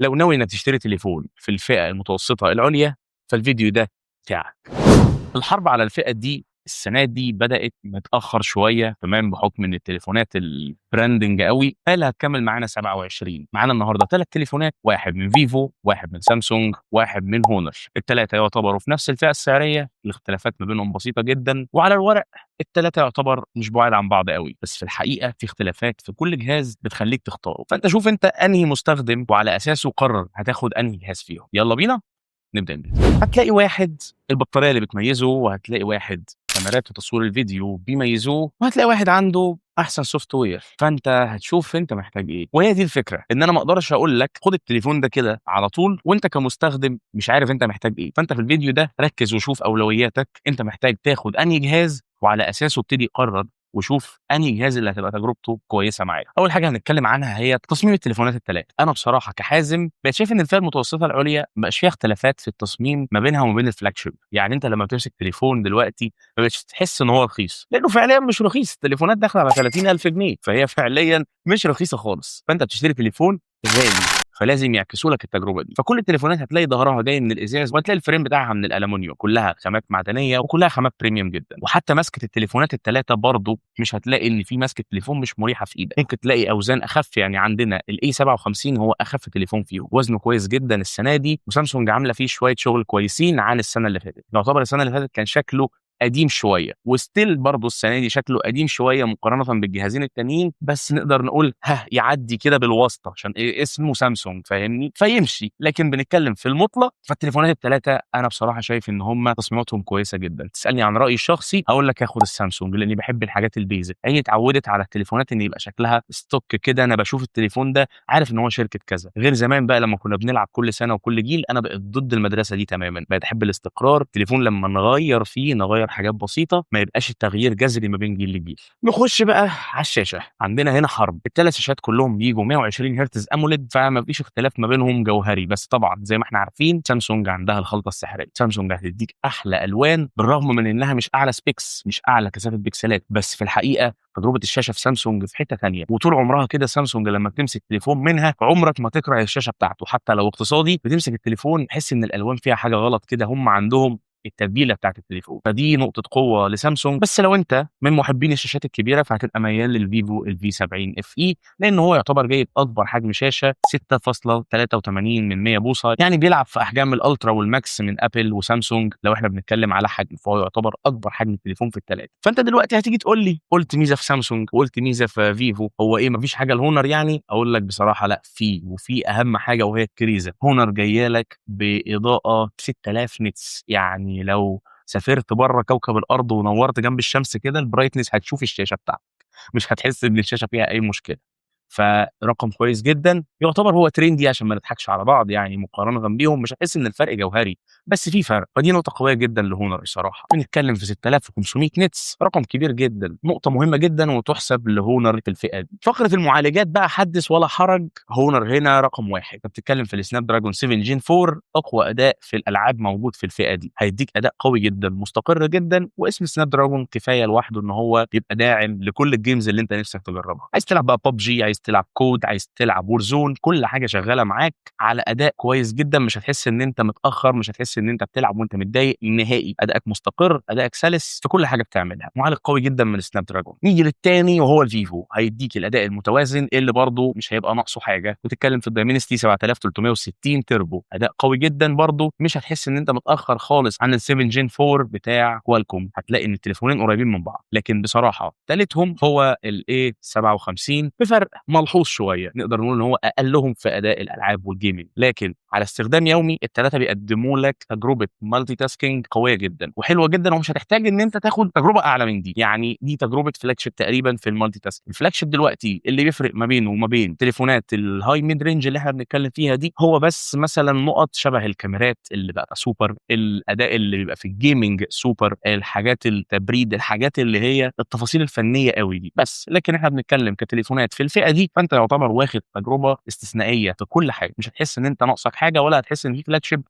لو ناوي إنك تشتري تليفون في الفئة المتوسطة العليا، فالفيديو ده بتاعك. الحرب على الفئة دي السنة دي بدأت متأخر شوية، تمام، بحكم إن التليفونات ال branding أوي، اللي هتكمل معانا 27. معانا النهارده 3 تليفونات، واحد من فيفو، واحد من سامسونج، واحد من هونر. الثلاثة يعتبروا في نفس الفئة السعرية، الاختلافات ما بينهم بسيطة جدا، وعلى الورق الثلاثة يعتبر مش بعاد عن بعض قوي، بس في الحقيقة في اختلافات في كل جهاز بتخليك تختاره. فأنت شوف أنت أنهي مستخدم وعلى أساسه قرر هتاخد أنهي جهاز فيهم. يلا بينا نبدأ الفيديو. هتلاقي واحد البطارية اللي بتميزه، وهتلاقي واحد كاميرات وتصوير الفيديو بيميزوه، وهتلاقي واحد عنده احسن software. فانت هتشوف انت محتاج ايه. وهي دي الفكره، ان انا ما اقدرش اقول لك خد التليفون ده كده على طول وانت كمستخدم مش عارف انت محتاج ايه. فانت في الفيديو ده ركز وشوف اولوياتك، انت محتاج تاخد انهي جهاز، وعلى اساسه ابتدي قرر وشوف انهي جهاز اللي هتبقى تجربته كويسة معاك. اول حاجة هنتكلم عنها هي تصميم التليفونات الثلاثة. انا بصراحة كحازم بقيت شايف ان الفئة المتوسطة العليا ما بقاش فيها اختلافات في التصميم ما بينها وما بين ال flagship. يعني انت لما بتمسك تليفون دلوقتي ما بقتش تحس ان هو رخيص، لانه فعليا مش رخيص. التليفونات داخله على 30,000 جنيه، فهي فعليا مش رخيصة خالص. فانت بتشتري تليفون غالي، فلازم يعكسوا لك التجربة دي. فكل التليفونات هتلاقي ظهرها جاي من الازاز، وهتلاقي ال frame بتاعها من الالومنيوم، كلها خامات معدنية وكلها خامات premium جدا. وحتى مسكه التليفونات الثلاثة برضو مش هتلاقي ان في مسكه تليفون مش مريحه في ايدك، ممكن تلاقي اوزان اخف. يعني عندنا ال A 57 هو اخف تليفون فيهم، وزنه كويس جدا السنة دي، وسامسونج عامله فيه شوية شغل كويسين عن السنة اللي فاتت. يعتبر السنة اللي فاتت كان شكله قديم شويه، و still برضه السنة دي شكله قديم شوية مقارنة بالجهازين التانيين، بس نقدر نقول ها يعدي كده بالواسطة عشان إيه؟ اسمه سامسونج، فاهمني؟ فيمشي. لكن بنتكلم في المطلق، فالتليفونات الثلاثة انا بصراحة شايف ان هم تصميماتهم كويسة جدا. تسالني عن رايي الشخصي، هقول لك اخد السامسونج، لاني بحب الحاجات ال basic. عيني اتعودت على التليفونات ان يبقى شكلها stock كده، انا بشوف التليفون ده عارف ان هو شركة كذا، غير زمان بقى لما كنا بنلعب كل سنة وكل جيل. انا بقيت ضد المدرسة دي تماما، بقيت احب الاستقرار. التليفون لما نغير فيه نغير حاجات بسيطه، ما يبقاش التغيير جذري ما بين جيل لجيل. نخش بقى على الشاشه. عندنا هنا حرب. الثلاث شاشات كلهم بيجوا 120 هرتز AMOLED، فما فيش اختلاف ما بينهم جوهري. بس طبعا زي ما احنا عارفين سامسونج عندها الخلطة السحريه، سامسونج هتديك احلى الوان بالرغم من انها مش اعلى specs، مش اعلى كثافة بكسلات، بس في الحقيقة تجربه الشاشة في سامسونج في حتة ثانيه، وطول عمرها كده. سامسونج لما بتمسك تليفون منها عمرك ما تكره الشاشة بتاعته، حتى لو اقتصادي بتمسك التليفون تحس ان الالوان فيها حاجة غلط كده. هم عندهم التتبيله بتاعت التليفون، فدي نقطة قوة لسامسونج. بس لو انت من محبين الشاشات الكبيرة فهتبقى ميال للفيفو ال V 70 FE، لان هو يعتبر جايب اكبر حجم شاشة 6.83 من 100 بوصه، يعني بيلعب في احجام ال Ultra وال Max من ابل وسامسونج. لو احنا بنتكلم على حجم فهو يعتبر اكبر حجم تليفون في الثلاثه. فانت دلوقتي هتيجي تقول لي قلت ميزة في سامسونج وقلت ميزة في فيفو، هو ايه مفيش حاجة لهونر يعني؟ اقول لك بصراحة لا في، وفي اهم حاجة وهي الكريزه. هونر جاية لك باضاءه 6000 nits، يعني لو سافرت بره كوكب الارض ونورت جنب الشمس كده ال brightness هتشوف الشاشة بتاعتك، مش هتحس ان الشاشة فيها اي مشكله. فرقم كويس جدا، يعتبر هو trendy عشان ما نضحكش على بعض، يعني مقارنة بيهم مش هتحس ان الفرق جوهري، بس في فرق. فدي نقطة قوية جدا لهونر بصراحه. بنتكلم في 6500 nits، رقم كبير جدا، نقطة مهمة جدا وتحسب لهونر في الفئة دي. فقره المعالجات بقى حدث ولا حرج، هونر هنا رقم واحد. انت بتتكلم في ال Snapdragon 7 Gen 4، اقوى اداء في الالعاب موجود في الفئة دي، هيديك اداء قوي جدا مستقر جدا. واسم Snapdragon كفاية لوحده ان هو يبقى داعم لكل ال games اللي انت نفسك تجربها. عايز تلعب بقى ببجي، عايز تلعب COD، عايز تلعب Warzone، كل حاجة شغالة معاك على اداء كويس جدا. مش هتحس ان انت متاخر، مش هتحس ان انت بتلعب وانت متضايق نهائي. ادائك مستقر، ادائك سلس في كل حاجة بتعملها. معالج قوي جدا من Snapdragon. نيجي للتاني وهو الفيفو، هيديك الاداء المتوازن اللي برضه مش هيبقى ناقصه حاجه. بتتكلم في ال Dimensity 7360 تربو، اداء قوي جدا برضه، مش هتحس ان انت متاخر خالص عن ال 7 Gen 4 بتاع كوالكوم. هتلاقي ان التليفونين قريبين من بعض. لكن بصراحة ثالثهم هو ال A 57 بفرق ملحوظ شويه، نقدر نقول ان هو اقلهم في اداء الالعاب وال gaming، لكن على استخدام يومي الثلاثة بيقدموا لك تجربه multitasking قوية جدا وحلوه جدا، ومش هتحتاج ان انت تاخد تجربه اعلى من دي. يعني دي تجربه flagship تقريبا في ال multitasking. ال flagship دلوقتي اللي بيفرق ما بينه وما بين تليفونات ال high mid range اللي احنا بنتكلم فيها دي هو بس مثلا نقط شبه الكاميرات اللي بقى سوبر، الاداء اللي بيبقى في ال gaming super، الحاجات التبريد، الحاجات اللي هي التفاصيل الفنية قوي دي بس. لكن احنا بنتكلم كتليفونات في الفئة دي، فانت يعتبر واخد تجربه استثنائية في كل حاجه، مش هتحس ان انت ناقصك حاجه، ولا هتحس ان في flagship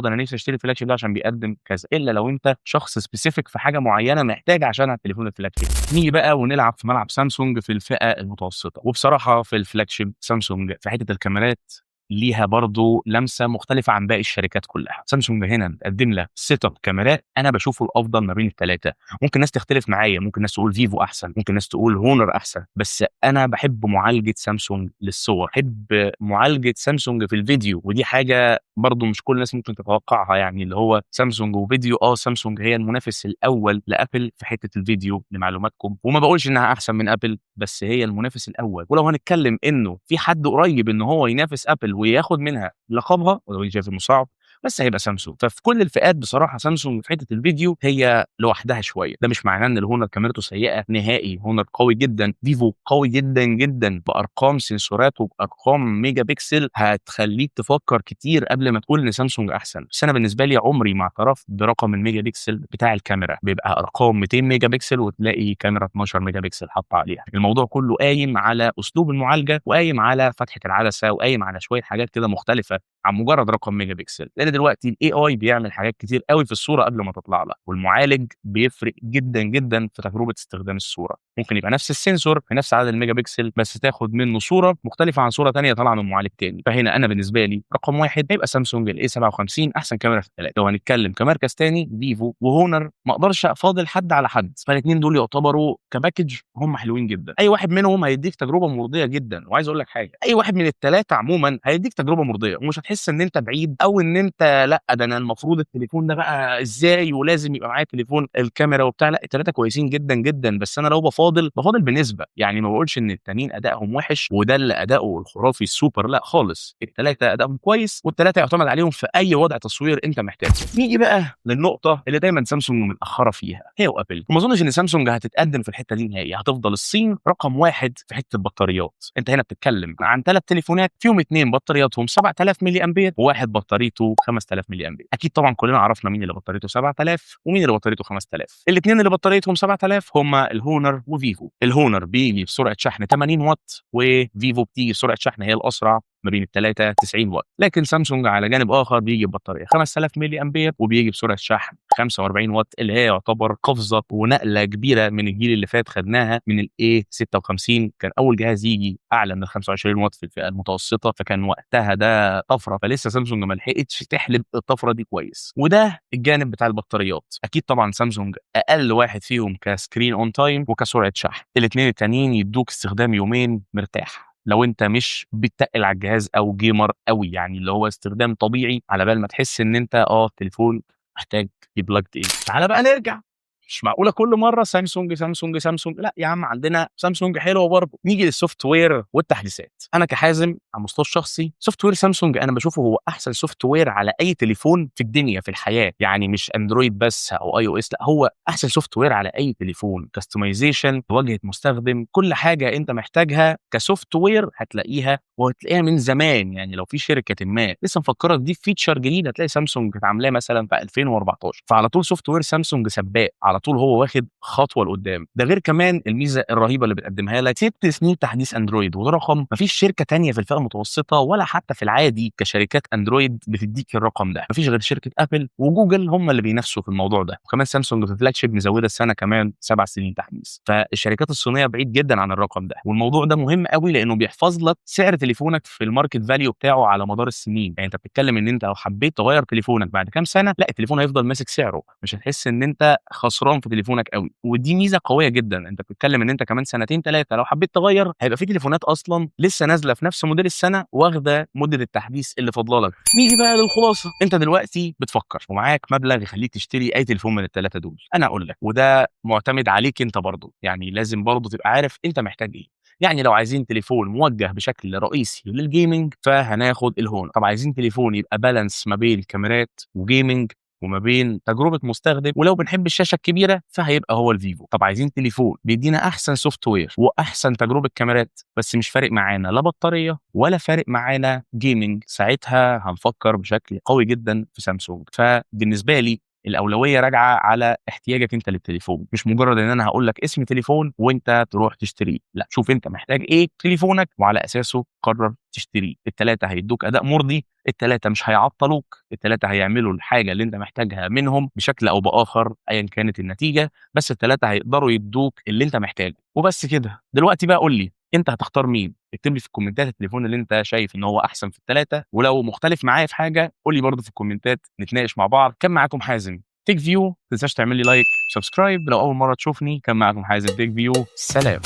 ده انا نفسي اشتري flagship ده عشان بيقدم كذا، الا لو انت شخص specific في حاجة معينة محتاج عشانها التليفون ال flagship. نيجي بقى ونلعب في ملعب سامسونج في الفئة المتوسطه. وبصراحة في ال flagship سامسونج في حتة الكاميرات ليها برضه لمسة مختلفة عن باقي الشركات كلها. سامسونج هنا بتقدم لك setup كاميرات أنا باشوفه الأفضل ما بين ال3. ممكن ناس تختلف معايا، ممكن ناس تقول فيفو أحسن، ممكن ناس تقول هونر أحسن، بس أنا باحب معالجة سامسونج للصور، باحب معالجة سامسونج في الفيديو، ودي حاجة برضه مش كل الناس ممكن تتوقعها، يعني اللي هو سامسونج وفيديو. سامسونج هي المنافس الأول لأبل في حتة الفيديو لمعلوماتكم، وما باقولش إنها أحسن من أبل، بس هي المنافس الأول. ولو هنتكلم إنه في حد قريب إن هو ينافس أبل وياخد منها لقبها، ولو إني شايف إنه صعب، بس هيبقى سامسونج. ففي كل الفئات بصراحة سامسونج في حتة الفيديو هي لوحدها شوية. ده مش معناه إن الهونر كاميرته سيئة نهائي، هونر قوي جدًا، فيفو قوي جدًا، جدًا بأرقام سنسورات وبأرقام ميجا بكسل هتخليك تفكر كتير قبل ما تقول إن سامسونج أحسن. بس أنا بالنسبة لي عمري ما اعترفت برقم الميجا بكسل بتاع الكاميرا، بيبقى أرقام 200 ميجا بكسل وتلاقي كاميرا 12 ميجا بكسل حاطة عليها. الموضوع كله قايم على أسلوب المعالجة، وقايم على فتحة العدسة، وقايم على شوية حاجات كده مختلفة عن مجرد رقم ميجا بكسل، لأن دلوقتي ال AI بيعمل حاجات كتير أوي في الصورة قبل ما تطلع لك، والمعالج بيفرق جدًا، جدًا في تجربة استخدام الصورة. ممكن يبقى نفس ال sensor في نفس عدد الميجا بكسل، بس تاخد منه صورة مختلفة عن صورة تانية طالعة من معالج تاني. فهنا أنا بالنسبة لي رقم 1 هيبقى سامسونج ال A57 أحسن كاميرا في ال3. لو هنتكلم كمركز تاني فيفو وهونر، ما أقدرش أفاضل حد على حد، فالاتنين دول يعتبروا ك package هم حلوين جدًا. أي واحد منهم هيديك تجربة مرضية جدًا. وعايز أقول لك حاجة، أي واحد من ال3 عمومًا هيديك تجربة مرضية، ومش هتحس إن أنت بعيد أو إن أنت لأ ده أنا المفروض التليفون ده بقى إزاي ولازم يبقى معايا تليفون الكاميرا وبتاع، لأ ال3 كويسين جدًا، جدًا. بس أنا لو بافاضل بنسبة، يعني ما باقولش إن التانيين أدائهم وحش وده اللي أداؤه الخرافي السوبر، لأ خالص، ال3 أدائهم كويس وال3 يعتمد عليهم في أي وضع تصوير أنت محتاجه. نيجي بقى للنقطة اللي دايمًا سامسونج متأخرة فيها هي وأبل، وما أظنش إن سامسونج هتتقدم في الحتة دي نهائي، هتفضل الصين رقم 1 في حتة البطاريات. أنت هنا بتتكلم عن 3 تليفونات فيهم 2 بطارياتهم 7000 ملي أمبير وواحد بطاريته 5000 ملي أمبير. أكيد طبعًا كلنا عرفنا مين اللي بطاريته 7000 ومين اللي بطاريته 5000. الاثنين اللي بطاريتهم 7000 هم الهونر وفيفو. الهونر بيجي بسرعة شحن 80 واط، وفيفو بتيجي بسرعة شحن هي الأسرع ما بين الثلاثة 90 واط. لكن سامسونج على جانب آخر بيجي ببطارية 5000 ملي أمبير وبيجي بسرعة شحن 45 واط، اللي هي يعتبر قفزة ونقلة كبيرة من الجيل اللي فات خدناها من ال A56. كان أول جهاز يجي أعلى من 25 واط في الفئة المتوسطة، فكان وقتها ده طفرة، فلسه سامسونج ما لحقتش تحلب الطفرة دي كويس. وده الجانب بتاع البطاريات. أكيد طبعا سامسونج أقل واحد فيهم ك screen on time وكسرعة شحن. الاثنين التانيين يدوك استخدام يومين مرتاح لو انت مش بتتقل على الجهاز او gamer قوي، يعني اللي هو استخدام طبيعي على بال ما تحس ان انت التليفون محتاج ي plug ايه. تعالى بقى نرجع، مش معقولة كل مرة سامسونج سامسونج سامسونج، لا يا عم عندنا سامسونج حلوة برضه. نيجي لل software والتحديثات. انا كحازم على المستوى الشخصي software سامسونج انا بشوفه هو احسن software على اي تليفون في الدنيا في الحياة، يعني مش اندرويد بس او iOS، لا هو احسن software على اي تليفون. customization، واجهه مستخدم، كل حاجة انت محتاجها ك software هتلاقيها، وهتلاقيها من زمان. يعني لو في شركة ما لسه مفكرة تضيف feature جديد هتلاقي سامسونج كانت عاملاه مثلا في 2014. فعلى طول software سامسونج سباق، على طول هو واخد خطوة لقدام. ده غير كمان الميزة الرهيبة اللي بتقدمها لك 6 سنين تحديث اندرويد، وده رقم مفيش شركة تانية في الفئة المتوسطة ولا حتى في العادي كشركات اندرويد بتديك الرقم ده. مفيش غير شركة ابل وجوجل هم اللي بينافسوا في الموضوع ده. وكمان سامسونج في flagship مزوده السنة كمان 7 سنين تحديث. فالشركات الصينية بعيد جدا عن الرقم ده. والموضوع ده مهم قوي لانه بيحفظ لك سعر تليفونك في ال market value بتاعه على مدار السنين. يعني انت بتتكلم ان انت لو حبيت تغير تليفونك بعد كام سنة، لا التليفون هيفضل ماسك سعره، مش هتحس ان انت خسران في تليفونك قوي. ودي ميزة قوية جدا. انت بتتكلم ان انت كمان سنتين 3 لو حبيت تغير هيبقى في تليفونات اصلا لسه نازله في نفس موديل السنة واخده مده التحديث اللي فاضلة لك. نيجي بقى للخلاصه. انت دلوقتي بتفكر ومعاك مبلغ يخليك تشتري اي تليفون من الثلاثة دول. انا اقول لك، وده معتمد عليك انت برضه، يعني لازم برضه تبقى عارف انت محتاج ايه. يعني لو عايزين تليفون موجه بشكل رئيسي لل gaming فهناخد الهونر. طب عايزين تليفون يبقى balance ما بين كاميرات و gaming وما بين تجربه مستخدم، ولو بنحب الشاشة الكبيرة فهيبقى هو الفيفو. طب عايزين تليفون بيدينا احسن software واحسن تجربه كاميرات بس مش فارق معانا لا بطارية ولا فارق معانا gaming، ساعتها هنفكر بشكل قوي جدا في سامسونج. فبالنسبه لي الاولوية راجعه على احتياجك انت للتليفون، مش مجرد ان انا هقول لك اسم تليفون وانت تروح تشتريه، لا شوف انت محتاج ايه تليفونك وعلى اساسه قرر تشتريه. الثلاثة هيدوك اداء مرضي، الثلاثة مش هيعطلوك، الثلاثة هيعملوا الحاجة اللي انت محتاجها منهم بشكل او باخر ايا كانت النتيجة، بس الثلاثة هيقدروا يدوك اللي انت محتاجه. وبس كده. دلوقتي بقى قول لي أنت هتختار مين؟ اكتب لي في الكومنتات التليفون اللي أنت شايف إن هو أحسن في ال3، ولو مختلف معايا في حاجة قُل لي برضه في الكومنتات نتناقش مع بعض. كان معاكم حازم تك فيو، ما تنساش تعمل لي like و subscribe لو أول مرة تشوفني. كان معاكم حازم تك فيو، سلام.